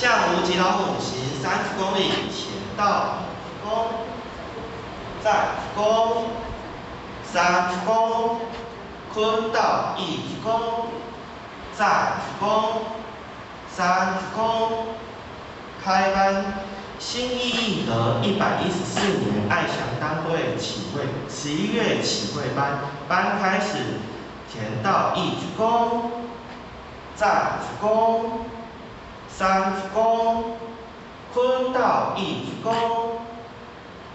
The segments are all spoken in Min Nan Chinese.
向無極老母行30公里，前到一鞠躬，再鞠躬，三鞠躬，坤道一鞠躬，再鞠躬，三鞠躬。開班，新義應和114年愛祥單位啟會11月啟會班，班開始，前到一鞠躬，再鞠躬，三鞠躬，坤道一鞠躬，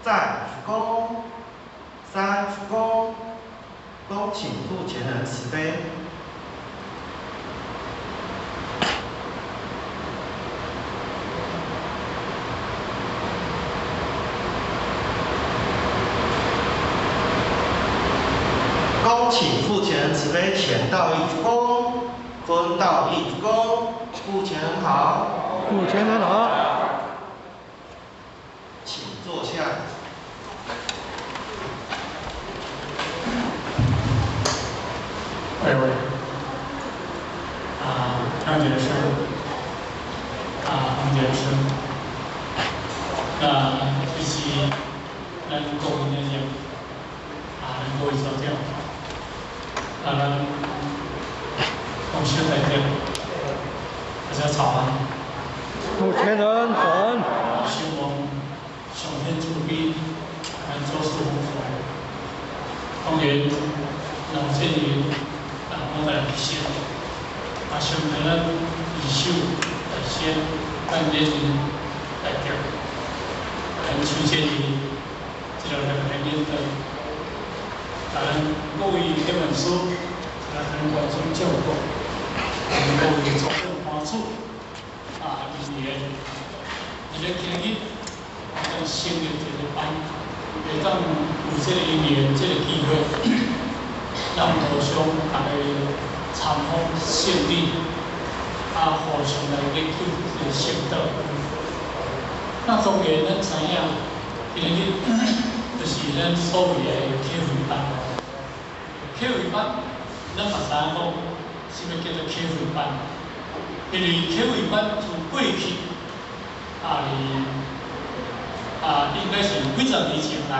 再鞠躬，三鞠躬，恭請傅前人慈悲。恭請傅前人慈悲，乾道一鞠躬，坤道一鞠躬，傅前人好。傅前人好。請坐下。喂喂，啊，張傑生，啊，黃傑生，那這是咱各位的長，啊，咱各位所長，啊，咱王小代表，大家早安。傅前人早安。希望上天慈悲，咱做事豐富。當然，老建議啊，我來先，啊，上帝咱二手來先，咱練來表，咱首先呢，這個來領導，啊，咱各位這本書，來咱關心照顧，咱各位組長歡處，啊，人員，而且今日，咱成立一個班，會當有這個因緣，這個機會。咱互相逐家參訪聖地，啊，互相來研究這個聖道。那當然，咱知影，今日就是咱所謂的啟會班。啟會班，咱嘛知影講，啥物叫做啟會班？因為啟會班自過去，啊，啊，應該是幾十年前來。